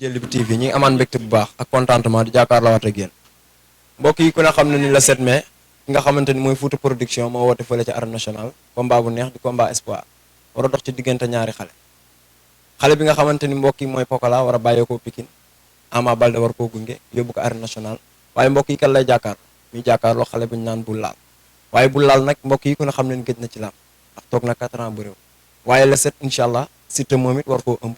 Jël bi TV ñi ngi amaan mbégte bu baax ak contentement di jàkkaarloo waat ak yéen mbokk yi ku ne xam ne ni la 7 mai ki nga xamante ni mooy Fouta production moo woote fële ca arène nationale combat bu neex di combat espoir war a dox ci diggante ñaari xale bi nga xamante ni mbokk yi mooy Pokola war a bàyyeekoo Pikine Ama Baldé war koo gunge yóbbu ko arène nationale waaye mbokk yi kan lay jàkkaar muy jàkkaarloo xale bu ñu naan Bul Laal waaye Bul Laal nag mbokk yi ku ne xam ne ni gëj na ci làmb ndax toog na 4 ans bu réew waaye le 7 incha allah Siteu moom it war koo ëmb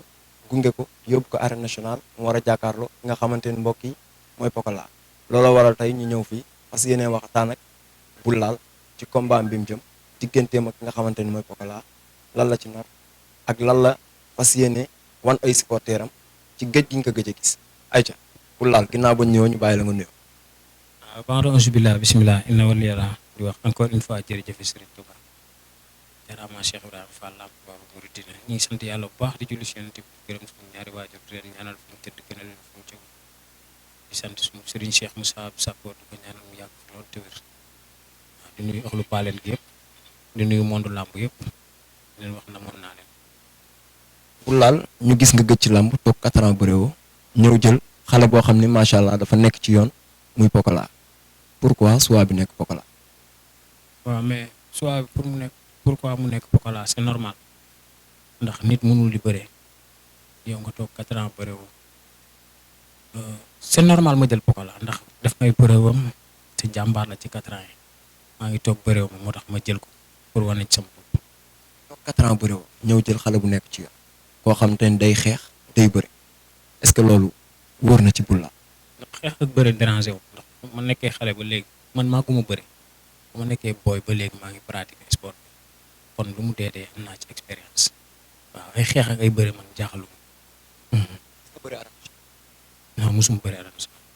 gunge ko yóbbu ko arène nationale mu war a jàkkaarloo ki nga xamante ni mbokk yi mooy Pokola looloo waral tey ñu ñëw fii parce que yéene waxtaan ak Bul Laal ci combat bi mu jëm digganteem ak ki nga xamante ni mooy Pokola lan la ci nar ak lan la fas yéene wan ay supporteram ci géej gi ñu ko gëj a gis ayca Bul Laal ginnaaw ba ñëwoo ñu bàyyi la nga nuyoo. waaw baax na auzu billah bismillah inna waliyallah di wax encore une fois jërëjëf Serigne Touba jaraama Cheikh Ibrahima Fall Lamp Babu Mouridina ñi ngi sant yàlla bu baax di julli si Yonent bi gërëm suñu ñaari waajur di leen ñaanal fu mu tëdd gën a leen fu mu jóg di sant suñu Serigne Cheikh Moussa Sakko di ko ñaanal mu yàgg fi loolu te wér waaw di nuyu axlu paaleen gi yëpp di nuyu monde làmb yëpp di leen wax namoon naa leen. Bul Laal ñu gis nga gëj ci làmb toog 4 ans bu réew ñëw jël xale boo xam ni macha allah dafa nekk ci yoon muy Pokola pourquoi choix bi nekk Pokola. waaw mais soit pour mu nekk pourquoi mu nekk Pokola c'est normal ndax nit mënul di bëree yow nga toog 4 ans bëree woo c'est normal ma jël Pokola ndax def ngay bëreewam te jàmbaar la ci 4 ans yi maa ngi toog bëreew ma moo tax ma jël ko pour wane ci sama bopp. toog 4 ans bu réew ñëw jël xale bu nekk ci yoon koo xam te ni day xeex day bëri est-ce que loolu wóor na ci Bul Laal. ndax xeex ak bëre dérangé wu ndax ma nekkee xale ba léegi man maa ko mu bëri ba ma nekkee booy ba léegi maa ngi pratiquer sport bi kon lu mu dee am naa ci expérience waaw ay xeex ak ay bëri man jaaxalu non mosuma bëri arène nationale.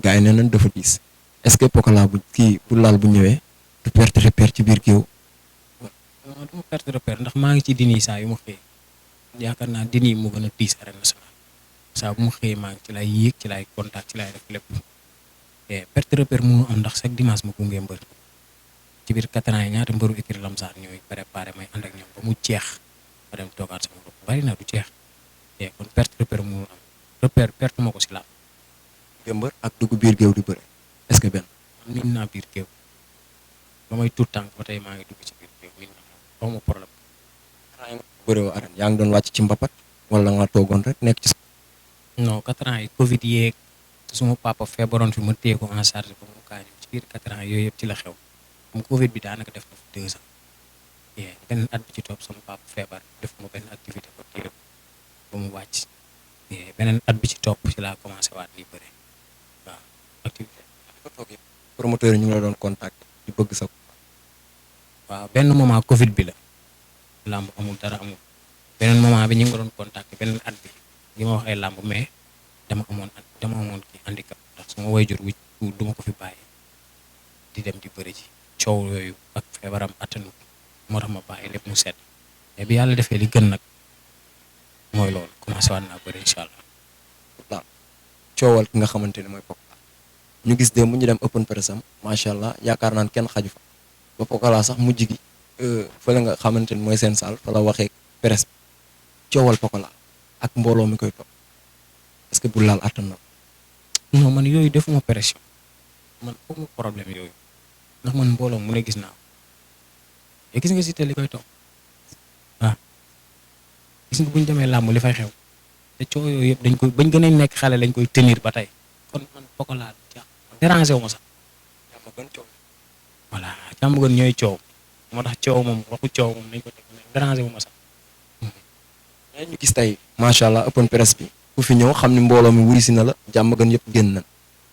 gars yi nee nañ dafa diis est-ce que Pokola bu kii Bul Laal bu ñëwee du perte repère ci biir géew. non du ma perte repère ndax maa ngi ci dini saa yu ma xëyee yaakaar naa dini mu gën a diis arène nationale saa bu ma xëyee maa ngi ci lay yéeg ci lay contact ci lay def lépp te perte repère mënu am ndax chaque dimanche ma gunge mbër ci biir 4 ans yi ñaata mbëru écurie Lamsar ñooy préparé may ànd ak ñoom ba mu jeex ma dem toogaat sama bopp bari na du jeex te kon perte repère mënu am repère perte ma ko si laa mbër ak dugg biir géew di bëre est-ce que benn. min naa biir géew ba may tuut tànk ba tey maa ngi dugg ci biir géew min na xaw ma problème. bëre woo arène yaa ngi doon wàcc ci mbapat wala nga toogoon rek nekk ci. non 4 ans yi Covid yeeg te suma papa feebaroon fi ma téye ko en charge ba mu gaañu ci biir 4 ans yooyu yëpp ci la xew comme Covid bi daanaka def na fi 2 ans beneen at bi ci topp sama papa feebar def ma benn activité ko téye ko ba mu wàcc beneen at bi ci topp ci laa commencé waat di bëre waaw activité. promoteur yi ñu ngi la doon contact di bëgg sa. waaw benn moment Covid bi la làmb amul dara amul beneen moment bi ñu ngi doon contacter beneen at bi li ma wax ay làmb mais dama amoon kii handicap ndax sama wayjur wi du ma ko fi bàyyi di dem di bëri ji coow yooyu ak feebaram attanu moo tax ma bàyyi lépp mu sedd mais bi yàlla defee li gën nag mooy loolu commencé waat naa bëri incha allah. waaw coowal ki nga xamante ne mooy Pokola ñu gis démb ñu dem open press am macha allah yaakaar naan kenn xaju fa ba Pokola sax mujj gi fële nga xamante ni mooy seen saal fa la waxee presse bi coowal Pokola ak mbooloo mi koy topp est-ce que Bul Laal attan na ko. non man yooyu defuma pression man foofu problème yooyu ndax man mbooloo mu ne gis naa ko gis nga Siteu li koy topp waaw gis nga bu ñu demee làmb li fay xew te coow yooyu yëpp dañ koy bañ gën a nekk xale lañ koy tenir ba tey kon man Pokola dérangé wu ma sax. jàmm gën coow. voilà jàmm gën ñooy coow moo tax coow moom waxu coow moom nañ ko teg dérangé wu ma sax. mais ñu gis tey macha allah open press bi ku fi ñëw xam ni mbooloo mi wuy si na la jàmm gën yëpp génn na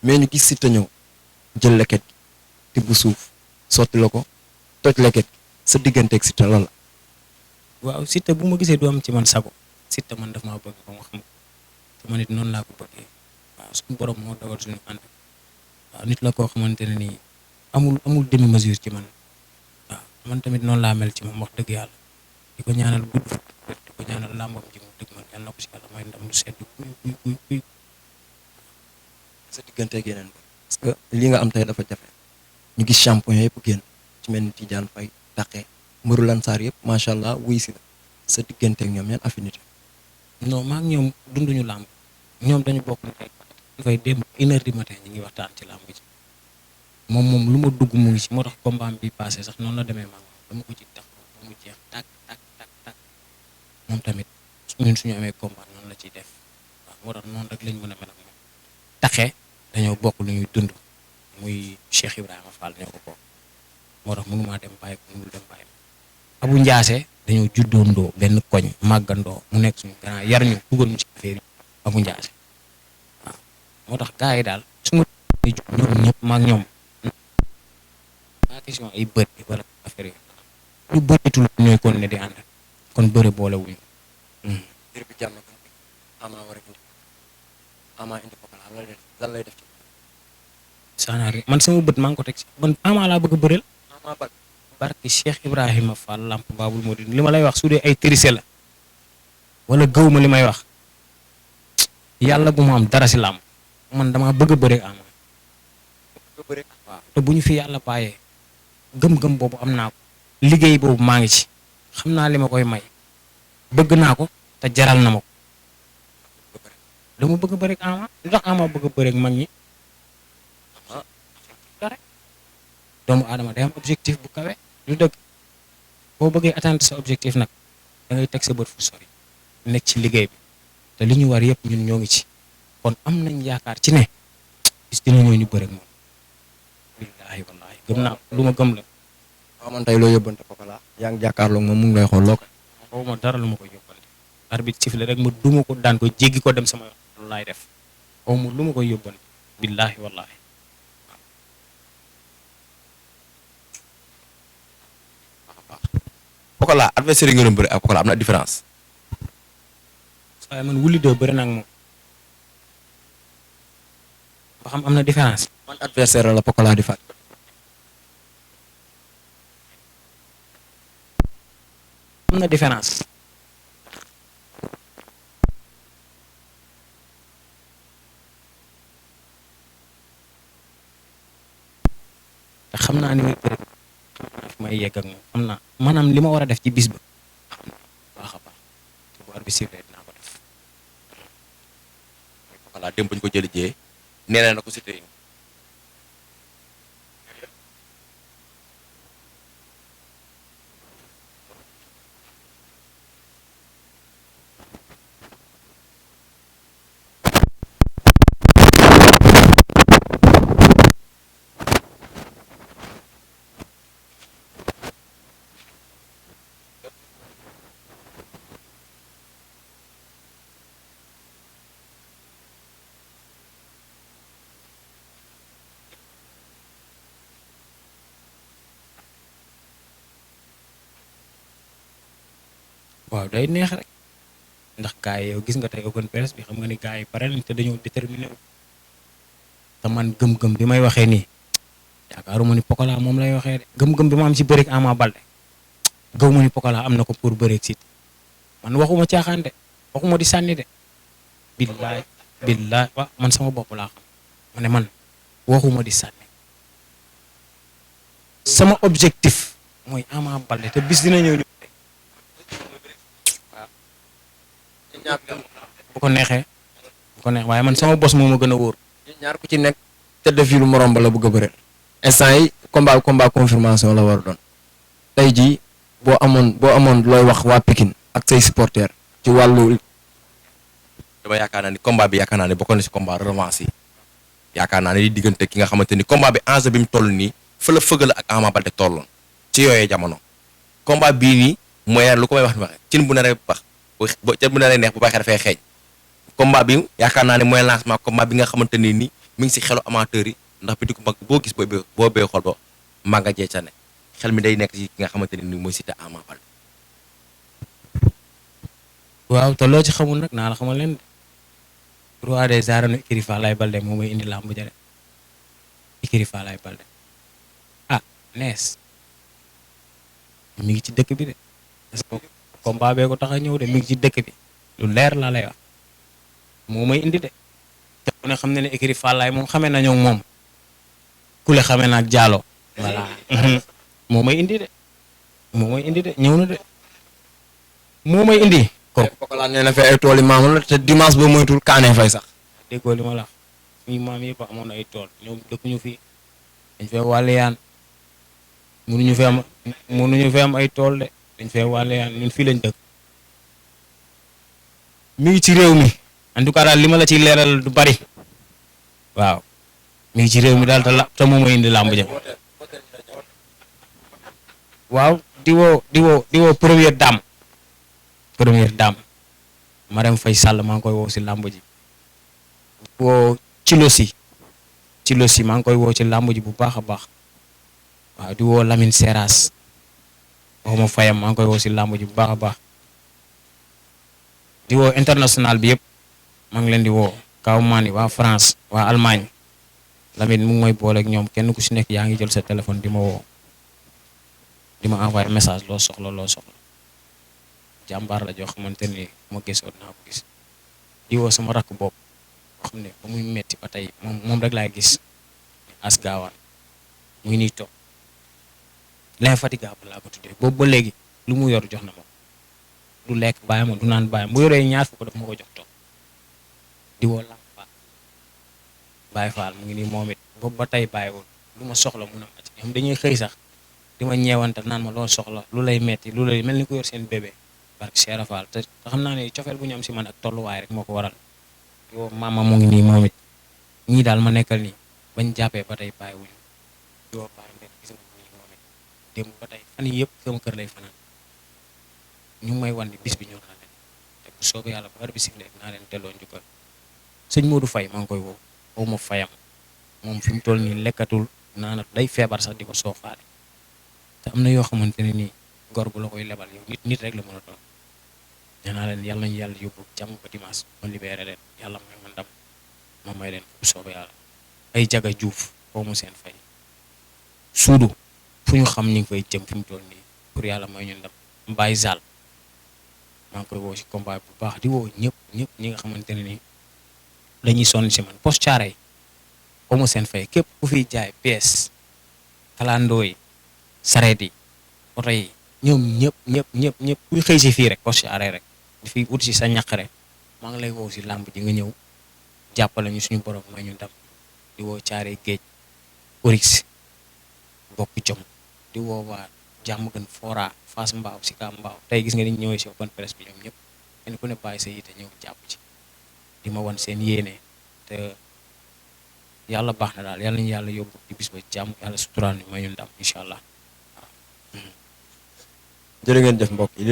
mais ñu gis Siteu ñëw jël leket gi tibb suuf sotti la ko toj leket gi sa digganteeg Siteu lan la. waaw Siteu bu ma gisee du am ci man sago Siteu man daf maa bëgg ba ma xam ko te man it noonu laa ko bëggee waaw suñu borom moo dogal suñu ànd waaw nit la koo xamante ne nii amul demi mesure ci man waaw man tamit noonu laa mel ci moom wax dëgg yàlla di ko ñaanal gudd di ko ñaanal làmbam ji mu dëgg man yàlla na ko si yàlla may ndam lu sedd kuy sa digganteeg yeneen parce que li nga am tey dafa jafe ñu gis champion yëpp génn ci mel ni Tidiane Faye Taqe mbëru Lansar yëpp macha allah wuy si la sa digganteeg ñoom yan affinité. non maa ngi ñoom dunduñu làmb ñoom dañu bokk ni tey dafay démb 1 heure du matin ñi ngi waxtaan ci làmb ji moom lu ma dugg mu ngi ci moo tax combat bi passé sax noonu la demee maa ngi dama ko ci tax ba mu jeex tàkk tàkk tàkk tàkk moom tamit ñun suñu amee combat noonu la ciy def waaw moo tax noonu rek lañ mën a mel ak moom taxe dañoo bokk lu ñuy dund muy Cheikh Ibrahima Fall ñoo ko bokk moo tax mënumaa dem bàyyi ko mënul dem bàyyi Abu Ndiaase dañoo juddoondoo benn koñ màggandoo mu nekk suñu grand yar ñu dugal ñu ci affaire yi Abu Ndiaase waaw moo tax gars yi daal su ma ñoom ñëpp maag ñoom pas question ay bëri wala affaire yi ñu bëritul ñooy kon ne di ànd kon bëri boole wuñu mbir bi jàmm kon Ama war a indi Ama indi Pokola lan lay def ci saanaari man sama bët maa ngi ko teg si man Ama laa bëgg a bëreel Ama Baldé barki Cheikh Ibrahima Fall Lamp Babul Modine li ma lay wax su dee ay triché la wala gëw ma li may wax yàlla bu mu am dara si làmb man dama bëgg a bëre Ama ko bëre waaw te bu ñu fi yàlla bàyyee gëm-gëm boobu am naa ko liggéey boobu maa ngi ci xam naa li ma koy may bëgg naa ko te jaral na ma ko dama bëgg a bëre Ama lu tax Ama bëgg a bëre mag ñi dara doomu aadama day am objectif bu kawe lu dëgg boo bëggee atteindre sa objectif nag da ngay teg sa bët fu sori nekk ci liggéey bi te li ñu war yëpp ñun ñoo ngi ci kon am nañ yaakaar ci ne bis dina ñëw ñu bëre ak moom billaahi wallaahi gëm naa lu ma gëm la waaw man tey loo yóbbante Pokola yaa ngi jàkkaarloog moom mu ngi lay xool loo ko xaw ma dara lu ma koy yóbbante arbitre sifflé rek ma duma ko daan ko jéggi ko dem sama yoon loolu laay def xaw ma lu ma koy yóbbante billaahi wallaahi Pokola adversaire yi nga doon bëri ak Pokola am na différence. waaye man Wouly 2 bëri na ak moom ba xam am na différence man adversaire la Pokola di faat am na différence te xam naa ni muy bëri xam naa fi may yegg ak moom xam naa maanaam li ma war a def ci bis ba xam naa baax a baax te bu arbitre sifflé dinaa ko def Pokola dem bañ ko jëli jee nee na ko Siteu yi. waaw day neex rek ndax gars yi yow gis nga tey open press bi xam nga ni gars yi pare nañ te dañoo déterminé wu te man gëm-gëm bi may waxee nii yaakaaruma ni Pokola moom lay waxee de gëm-gëm bi ma am ci bëreeg Ama Baldé gëw ma ni Pokola am na ko pour bëreeg Siteu man waxuma caaxaan de waxuma di sànni de billaay billaay wa man sama bopp laa xam ma ne man waxuma di sànni sama objectif mooy Ama Baldé te bis dina ñëw ñu bu ko neexee waaye man sama bos moo ma gën a wóor ñaar ku ci nekk tête de file morom ba la bëgg a bëre instant yi combat confirmation la war a doon tey jii boo amoon looy wax waa Pikine ak say supporters ci wàllu dama yaakaar naa ni combat bi yaakaar naa ne bokkoon na si combat revanche yi yaakaar naa ne di diggante ki nga xamante ni combat bi enjeu bi mu toll nii fa la fëgg la ak Ama Baldé tolloon ci yooyee jamono combat bii nii mooy lu ko may wax ni waxee cin bu naree bax bu cin bu naree neex bu baaxee dafay xeeñ combat bi yaakaar naa ne mooy lancement combat bi nga xamante ni nii mi ngi si xelu amateur yi ndax bi di ko mag boo gis boo bee xool ba màgga jee ca ne xel mi day nekk si ki nga xamante ni nii mooy Siteu Ama Baldé. waaw te loo ci xamul nag naa la xamal leen roi des arènes écurie Falaye Baldé moo may indi làmb ja de écurie Falaye Baldé ah nees mi ngi ci dëkk bi de parce que combat bee ko tax a ñëw de mi ngi ci dëkk bi lu leer laa lay wax moo may indi de te ku ne xam ne ne écurie Falaye moom xamee nañoo moom ku le xamee naag Diallo voilà moo may indi de ñëw na de moo may indi kooku Pokola nee na fi ay tool yi maamam la te dimanche ba moytul kaanee fay sax. déggoo li ma la wax suñu maam yëpp amoon ay tool ñoom dëkkuñu fi dañ fee wàlleyaan mënuñu fi am ay tool de dañ fee wàlleyaan ñun fii lañ dëkk mi ngi ci réew mi en tout cas daal li ma la ciy leeral du bari waaw mi ngi ci réew mi daal te moom mooy indi làmb ja waaw di woo première dame Marème Faye Sall maa ngi koy woo si làmb ji woo ci losi maa ngi koy woo ci làmb ji bu baax a baax waaw di woo Lamine Seras waxuma fayam maa ngi koy woo si làmb ji bu baax a baax di woo international bi yëpp maa ngi leen di woo kaw maani waa France waa Allemagne Lamine mu ngi may booleeg ñoom kenn ku si nekk yaa ngi jël sa téléphone di ma woo di ma envoyé message loo soxla jàmbaar la joo xamante ni ma gisoon naa ko gis di woo sama rakk bopp boo xam ne ba muy metti ba tey moom rek laay gis as gaawaan mu ngi nii toog l'infatigable laa ko tuddee boobu ba léegi lu mu yor jox na ma du lekk bàyyi ma du naan bàyyi ma bu yoree ñaar fukk daf ma ko jox toog di woo Lamp Fall Baye Fall mu ngi nii moom it boobu ba tey bàyyiwul lu ma soxla mun a ma ci ñoom dañuy xëy sax di ma ñeewantal naan ma loo soxla lu lay metti lu lay mel ni ko yor seen bébé barke Cheikh Fall te xam naa ne cofeel bu ñu am si man ak tolluwaay rek moo ko waral yow maama mu ngi nii moom it ñii daal ma nekkal nii bañ jàppee ba tey bàyyiwuñu yow bàyyi ngeen gis nga moom it démb ba tey fan yii yëpp sama kër lay fanaan ñu ngi may wan ni bis bi ñor na leen te bu soobee yàlla bu heure bi sifflé naa leen delloo njukkal sëñ Modou Faye maa ngi koy woo ma fayam moom fi mu toll nii lekkatul naanat day feebar sax di ko soofaale te am na yoo xamante ne nii gor bu la koy lebal yow nit rek la mën a doon nee naa leen yàlla nañu yàlla yóbbu jàmm ba dimanche ma libéré leen yàlla may ma ndam ma may leen bu soobee yàlla ay jaga juuf foo mu seen fay suudu fu ñu xam ñu ngi fay jëm fi mu toll nii pour yàlla may ñu ndam Mbaye Zal maa ngi koy woo si combat bu baax di woo ñëpp ñi nga xamante ne nii dañuy sonn si man post caaray foo mu seen fay képp ku fiy jaay pièce kalandoo yi sareet yi oto yi ñoom ñëpp kuy xëy si fii rek post caaray rek di fi ut si sa ñaq rek maa ngi lay woo si làmb ji nga ñëw jàppale ñu suñu borom may ñu ndam di woo caare géej Orix bokk jom di woo waa jàmm gën fora Fass Mbaaw si ka Mbaaw tey gis nga ni ñëwee si open press bi ñoom ñëpp kenn ku ne bàyyi sa yite ñëw jàpp ci di ma wan seen yéene te yàlla baax na daal yàlla nañu yàlla yóbbu di bis ba jàmm yàlla suturaan ñu may ñu ndam incha allah jërë ngeen jëf mbokk yi